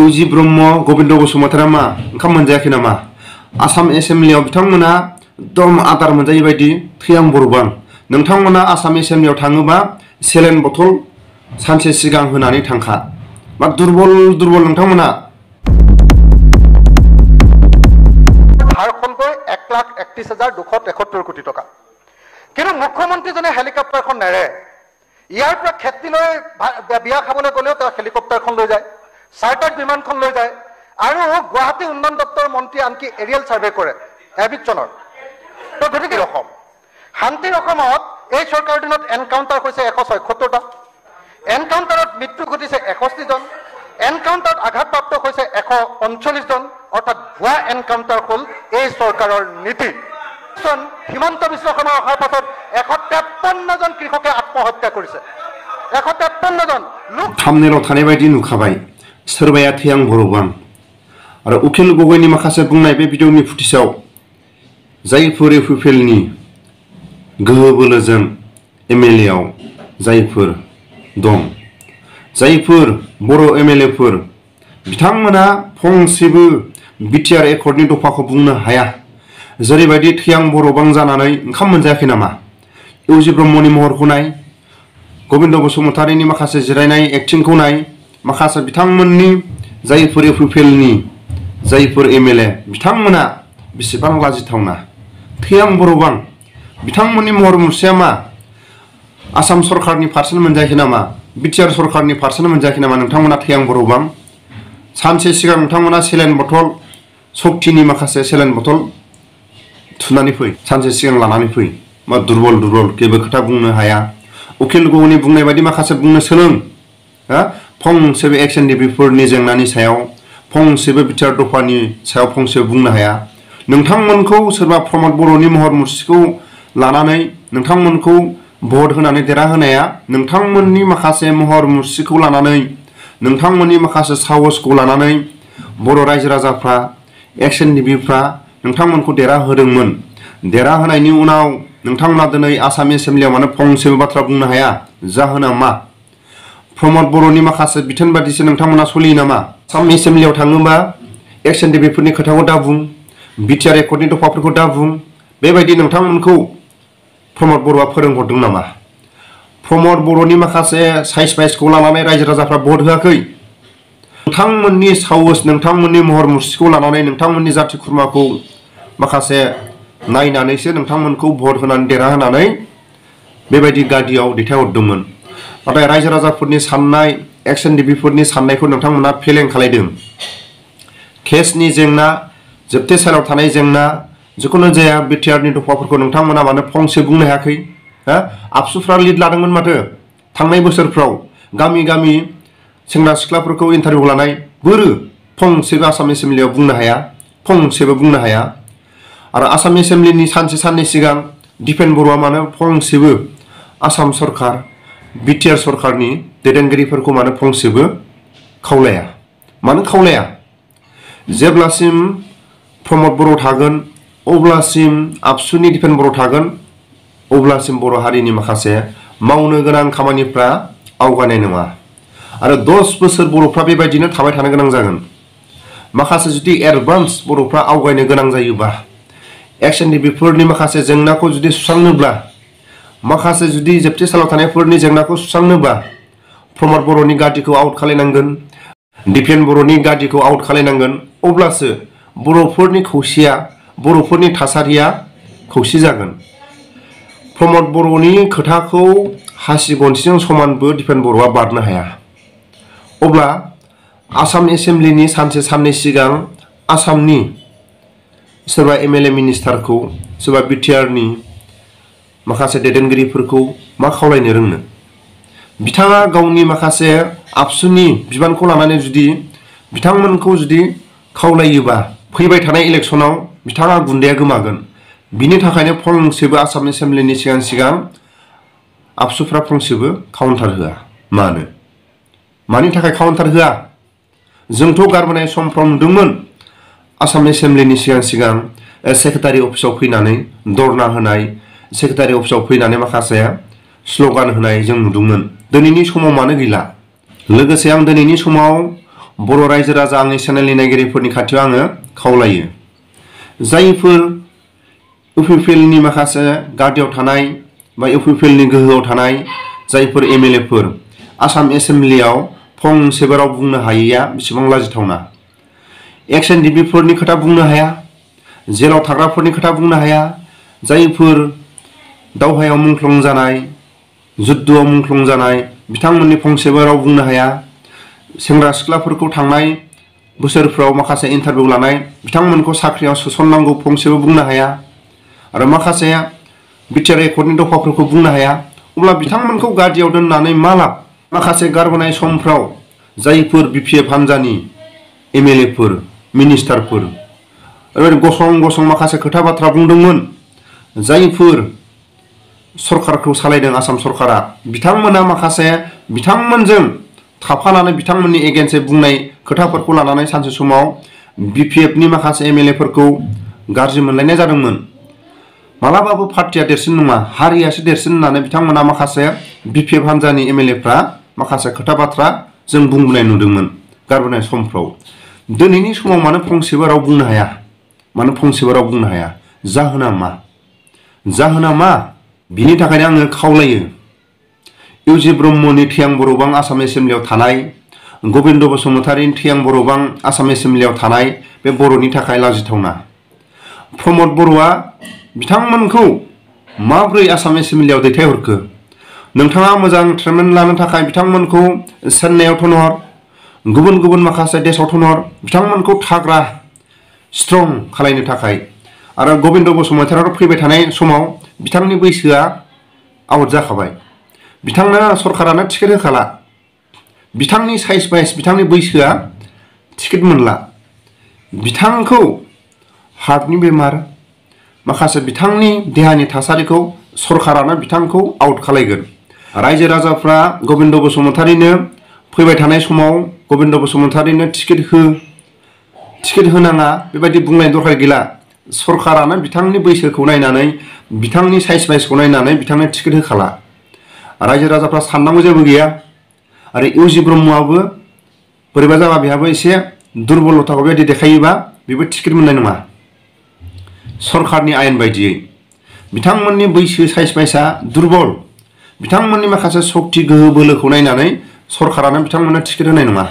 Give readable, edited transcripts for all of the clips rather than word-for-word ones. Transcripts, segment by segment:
इउजि ब्रह्म गोविंद बसुमतारी मा ओंखाम मोनजायाखै नामा आसाम एसेम्ब्लियाव बिथांमोना एकदम आदार मोनजायै बायदि थैआं बर'बां नोंथांमोना आसाम एसेम्ब्लियाव थाङोबा सेलेन बथल सानसे सिगां होनानै थांखा मा दुर्बल नोंथांमोना झारखंड 1,31,273 কোটি টাকা কিন্তু মুখ্যমন্ত্ৰীজনে হেলিকপ্টাৰখন নেৰে ইয়াৰ পৰা খেতিলৈ বিয়া খাবলৈ গলেও তেওঁ হেলিকপ্টাৰখন লৈ যায় চাৰ্টাৰ্ড বিমানখন লৈ যায় আৰু গুৱাহাটী উন্নয়ন দপ্তৰৰ মন্ত্ৰী আনকি এৰিয়েল সাৰ্ভে কৰে এভিকচনৰ তো গতিকে ৰকম শান্তি ৰকমত এই চৰকাৰৰ দিনত এনকাউন্টাৰ হৈছে 176টা এনকাউন্টাৰত মৃত্যু ঘটিছে 61 জন এনকাউন্টাৰত আঘাতপ্ৰাপ্ত হৈছে 139 জন অৰ্থাৎ ভুৱা এনকাউন্টাৰ হ'ল এই চৰকাৰৰ নীতি হিমন্ত বিশ্ব শৰ্মা অহাৰ পাছত 153 জন কৃষকে আত্মহত্যা কৰিছে 153 জন লোক থামনেलाव थानाय बायदि नुखाबाय सोरबाया थैआं बर'बां आरो उखिल गगैनि माखासे बुंनाय बे भिडिअनि फुटेजाव जायफोर इउपिपिएलनि गोहो बोलोजों एमएलएआव जायफोर दं जायफोर बर' एमएलएफोर बिथांमोना फंसेबो बिटिआर एकर्डनि दफाखौ बुंनो हाया जेरैबायदि थैआं बर'बां जानानै ओंखाम मोनजायाखै नामा इउजि ब्रह्मनि महरखौ नाय गोविंद बसुमतारीनि माखासे जिरायनाय एक्टिंखौ नाय माखासे बिथांमोननि जायफोर इउपिपिएलनि जायफोर एमएलए बिथांमोना बेसेबां लाजिथावना थैआं बर'बां बिथांमोननि महर मुस्रिया मा आसाम सरकारनि पारसेन्ट मोनजायाखै नामा बिटिआर सरकारनि पारसेन्ट मोनजायाखै नामा नोंथांमोना थैआं बर'बां सानसे सिगां नोंथांमोना सेलेन बथल शक्तिनि माखासे सेलेन बथल थुनानै फै सानसे सिगां लानानै फै मा दुर्बल जेबो खोथा बुंनो हाया उखिल गगैनि बुंनाय बायदि माखासे बुंनो सोलों फंसेबो एक्सन डिबिफोरनि जेंनानि सायाव फंसेबो बिटिआर दफानि सायाव फंसेबो बुंनो हाया नोंथांमोनखौ सोरबा प्रमद बर'नि महर मुस्रिखौ लानानै नोंथांमोनखौ भट होनानै देरहाहोनाया नोंथांमोननि माखासे महर मुस्रिखौ लानानै नोंथांमोननि माखासे साहसखौ लानानै बर' रायजो राजाफ्रा एक्सन डिबिफ्रा नोंथांमोनखौ देरहाहोदोंमोन देरहाहोनायनि उनाव नोंथांमोना दिनै आसाम एसेम्ब्लियाव मानो फंसेबो बाथ्रा बुंनो हाया जाहोना मा प्रमद बर'नि माखासे बिथोन बादिसो नोंथांमोना सोलियो नामा आसाम एसेम्ब्लियाव थाङोबा एक्सन डिबिफोरनि खोथाखौ दा बुं बिटिआर एकर्डनि दफाफोरखौ दा बुं बेबायदि नोंथांमोनखौ प्रमद बर'आ फोरोंहरदों नामा प्रमद बर'नि माखासे साइज बाइजखौ लानानै रायजो राजाफ्रा भट होआखै नोंथांमोननि साहस नोंथांमोननि महर मुस्रिखौ लानानै नोंथांमोननि जाथि खुरमाखौ माखासे नायनानैसो नोंथांमोनखौ भट होनानै देरहाहोनानै बेबायदि गादियाव दैथायहरदोंमोन नाथाय रायजो राजाफोरनि साननाय एक्सन डिबिफोरनि साननायखौ नोंथांमोना फेलें खालायदों केसनि जेंना जोबथेसालियाव थानाय जेंना जिखुनु जाया बिटिआरनि दफाफोरखौ नोंथांमोना मानो फंसे बुंनो हायाखै आबसुफ्रा लिड लादोंमोन माथो थांनाय बोसोरफ्राव गामि गामि सेंग्रा सिख्लाफोरखौ इन्टारभिउ लानाय बोरो फंसेबो आसाम एसेम्ब्लियाव बुंनो हाया फंसेबो बुंनो हाया आरो आसाम एसेम्ब्लिनि साननै सिगां दिपेन बर'आ मानो फंसेबो आसाम सरकार बिटिआर सरकारनि दैदेनगिरिफोरखौ मानो फंसेबो खावलाया मानो खावलाया जेब्लासिम प्रमद बर' थागोन अब्लासिम आबसुनि दिपेन बर' थागोन अब्लासिम बर' हारिनि माखासे मावनो गोनां खामानिफ्रा आवगायनाय नङा आरो 10 बोसोर बर'फ्रा बेबायदिनो थाबाय थानो गोनां जागोन माखासे जुदि एडभान्स बर'फ्रा आवगायनो गोनां जायोबा एक्सन डिबिफोरनि माखासे जेंनाखौ जुदि सुस्रांनोब्ला माखासे जुदि जोबथेसालियाव थानायफोरनि जेंनाखौ सुस्रांनोबा प्रमद बर'नि गादिखौ आउट खालायनांगोन दिपेन बर'नि गादिखौ आउट खालायनांगोन अब्लासो बर'फोरनि खौसेया बर'फोरनि थासारिया खौसे जागोन प्रमद बर'नि खोथाखौ हासि गनसिजों समानबो दिपेन बर'आ बारनो हाया अब्ला आसाम एसेम्ब्लिनि साननै सिगां आसामनि सोरबा एमएलए मिनिस्टारखौ सोरबा बिटिआरनि माखासे दैदेनगिरिफोरखौ मा खावलायनो रोंनो बिथाङा गावनि माखासे आबसुनि बिबानखौ लानानै जुदि बिथांमोनखौ जुदि खावलायोबा फैबाय थानाय इलेक्सनाव बिथाङा गुन्दाया गोमागोन बिनि थाखायनो फंसेबो आसाम एसेम्ब्लिनि सिगां आबसुफ्रा फंसेबो काउन्टार होआ मानि थाखाय काउन्टार होआ जोंथ' गारबोनाय समफ्राव नुदोंमोन आसाम एसेम्ब्लिनि सिगां सेक्रेटारि अफिसाव फैनानै धरना होनाय सेक्रेटारि अफिसाव फैनानै माखासे स्लोगान होनाय जों नुदोंमोन दिनैनि समाव मानो गैला लोगोसे आं दिनैनि समाव बर' रायजो राजा आंनि चेनेलनि नायगिरिफोरनि खाथियाव आङो खावलायो जायफोर इउपिपिएलनि माखासे गादियाव थानाय बा इउपिपिएलनि गोहोआव थानाय जायफोर एमएलएफोर आसाम एसेम्ब्लियाव फंसेबो राव बुंनो हायैया बेसेबां लाजिथावना एक्स एनडिपिफोरनि खोथा बुंनो हाया जेलाव थाग्राफोरनि खोथा बुंनो हाया जायफोर दावहायाव मुंख्लं जानाय जुद्धआव मुंख्लं जानाय बिथांमोननि फंसेबो राव बुंनो हाया सेंग्रा सिख्लाफोरखौ थांनाय बोसोरफ्राव माखासे इन्टारभिउ लानाय बिथांमोनखौ साख्रियाव सोसननांगौ फंसेबो बुंनो हाया आरो माखासे बिटिआर एकर्डनि दफाफोरखौ बुंनो हाया अब्ला बिथांमोनखौ गादियाव दोननानै मा लाब माखासे गारबोनाय समफ्राव जायफोर बिपिएफ हान्जानि एमएलएफोर मिनिस्टारफोर ओरैबायदि गसं गसं माखासे खोथा बाथ्रा बुंदोंमोन जायफोर सरकारखौ सालायदों आसाम सरकारा बिथांमोना माखासे बिथांमोनजों थाफानानै बिथांमोननि एगेन्स्टै बुंनाय खोथाफोरखौ लानानै सानसे समाव बिपिएफनि माखासे एमएलएफोरखौ गाज्रि मोनलायनाय जादोंमोन मालाबाबो पार्टिया देरसिन नङा हारियासो देरसिन होननानै बिथांमोना माखासे बिपिएफ हान्जानि एमएलएफ्रा माखासे खोथा बाथ्रा जों बुंबोनाय नुदोंमोन गारबोनाय समफ्राव दिनैनि समाव मानो फंसेबो राव बुंनो हाया मानो फंसेबो राव बुंनो हाया जाहोना मा बिनि थाखायनो आङो खावलायो इउजि ब्रह्मनि थेयां बर'बां आसाम एसेम्ब्लियाव थानाय गबिन्द बसुमतारिनि थेयां बर'बां आसाम एसेम्ब्लियाव थानाय बे बर'नि थाखाय लाजिथावना प्रमद बर'आ बिथांमोनखौ माब्रै आसाम एसेम्ब्लियाव दैथायहरखो नोंथाङा मोजां ट्रिटमेन्ट लानो थाखाय बिथांमोनखौ चेन्नाइआव थोनहर गुबुन गुबुन माखासे देशाव थोनहर बिथांमोनखौ थाग्रा स्ट्रं खालायनो थाखाय आरो गबिन्द बसुमतारियाथ' फैबाय थानाय समाव बिथांनि बैसोआ आउट जाखाबाय बिथांनो सरकारानो टिकेट होखाला बिथांनि साइज बाइस बिथांनि बैसोआ टिकेट मोनला बिथांखौ हार्टनि बेमार माखासे बिथांनि देहानि थासारिखौ सरकारानो बिथांखौ आउट खालायगोन रायजो राजाफ्रा गबिन्द बसुमतारिनो फैबाय थानाय समाव गबिन्द बसुमतारिनो टिकेट होनाङा बेबायदि बुंनाय दरकार गैला सरकारानो बिथांनि बैसोखौ नायनानै बिथांनि साइज बाइसखौ नायनानै बिथांनो टिकेट होखाला रायजो राजाफ्रा साननांगौ जेबो गैया आरो इउजि ब्रह्मआबो बोरैबा जाबा बेहाबो एसे दुरबलताखौ बेबायदि देखायोबा बेबो टिकेट मोननाय नङा सरकारनि आयेन बायदियै बिथांमोननि बैसो साइज बाइसआ दुरबल बिथांमोननि माखासे सक्ति गोहो बोलोखौ नायनानै सरकारानो बिथांमोननो टिकेट होनाय नङा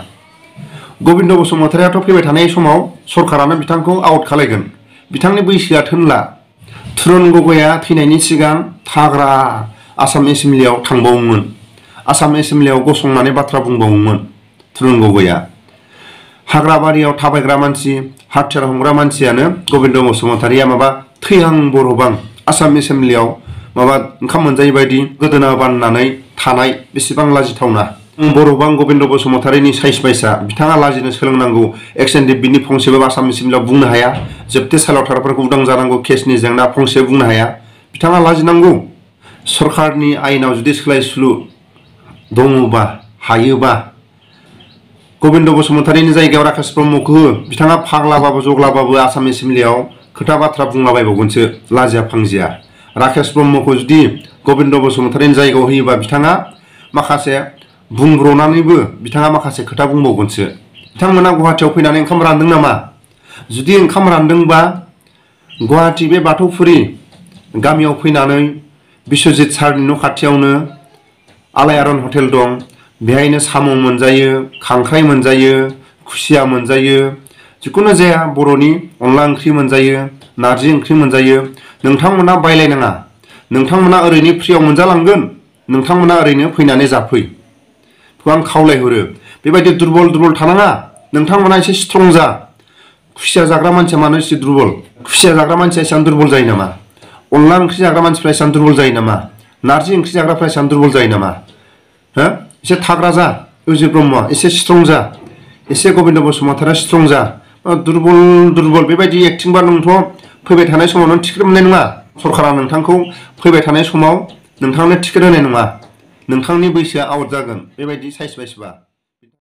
गबिन्द बसुमतारियाथ' फैबाय थानाय समाव सरकारानो बिथांखौ आउट खालायगोन बिथांनि बैसोआ थोनला तुरुन गगैआ थैनायनि सिगां थाग्रा आसाम एसेम्ब्लियाव थांबावोमोन आसाम एसेम्ब्लियाव गसंनानै बाथ्रा बुंबावोमोन तुरुन गगैआ हाग्राबारियाव थाबायग्रा मानसि हाथियार हमग्रा मानसियानो गबिन्द बसुमतारिया माबा थैहां बर'बां आसाम एसेम्ब्लियाव माबा ओंखाम मोनजायै बायदि गोदोना बाननानै थानाय बेसेबां लाजिथावना बर'बां गबिन्द बसुमतारिनि साइज बाइसआ बिथाङा लाजिनो सोलोंनांगौ एक्स एनडिपिनि फंसेबो आसाम एसेम्ब्लियाव बुंनो हाया जोबथे सालाव थाग्राफोरखौ उदां जानांगौ केसनि जेंना फंसे बुंनो हाया बिथाङा लाजिनांगौ सरकारनि आयेनाव जुदि सोलाय सोलु दङबा हायोबा गबिन्द बसुमतारिनि जायगायाव राकेश ब्रह्मखौ हो बिथाङा फाग्लाबाबो जग्लाबाबो आसाम एसेम्ब्लियाव खोथा बाथ्रा बुंलाबायबावगोनसो लाजिया फांजिया राकेश ब्रह्मखौ जुदि गबिन्द बसुमतारिनि जायगायाव होयोबा बिथाङा माखासे बुंब्रनानैबो बिथाङा माखासे खोथा बुंबावगोनसो बिथांमोना गुवाहाटियाव फैनानै ओंखाम रानदों नामा जुदि ओंखाम रानदोंबा गुवाहाटि बे बाथौफुरि गामियाव फैनानै बिश्वजित सारनि न' खाथियावनो आलायारन हटेल दं बेहायनो साम' मोनजायो खांख्राइ मोनजायो खुसिया मोनजायो जिखुनु जाया बर'नि अनला ओंख्रि मोनजायो नारजि ओंख्रि मोनजायो नोंथांमोना बायलायनाङा नोंथांमोना ओरैनो फ्रियाव मोनजालांगोन नोंथांमोना ओरैनो फैनानै जाफै बेखौ आं खावलायहरो बेबायदि दुरबल थानाङा नोंथांमोना एसे स्ट्रं जा खुसिया जाग्रा मानसिया मानो एसे दुरबल खुसिया जाग्रा मानसिया एसेबां दुरबल जायो नामा अनला ओंख्रि जाग्रा मानसिफ्रा एसेबां दुरबल जायो नामा नारजि ओंख्रि जाग्राफ्रा एसेबां दुरबल जायो नामा हो एसे थाग्रा जा इउजि ब्रह्मआ एसे स्ट्रं जा एसे गबिन्द बसुमतारिया स्ट्रं जा दुरबल बेबायदि एक्टिंबा नोंथ' फैबाय थानाय समाव नों टिकेट मोननाय नङा सरकारा नोंथांखौ फैबाय थानाय समाव नोंथांनो टिकेट होनाय नङा नोंथांनि बैसोआ आउट जागोन बेबायदि साइज बाइसबा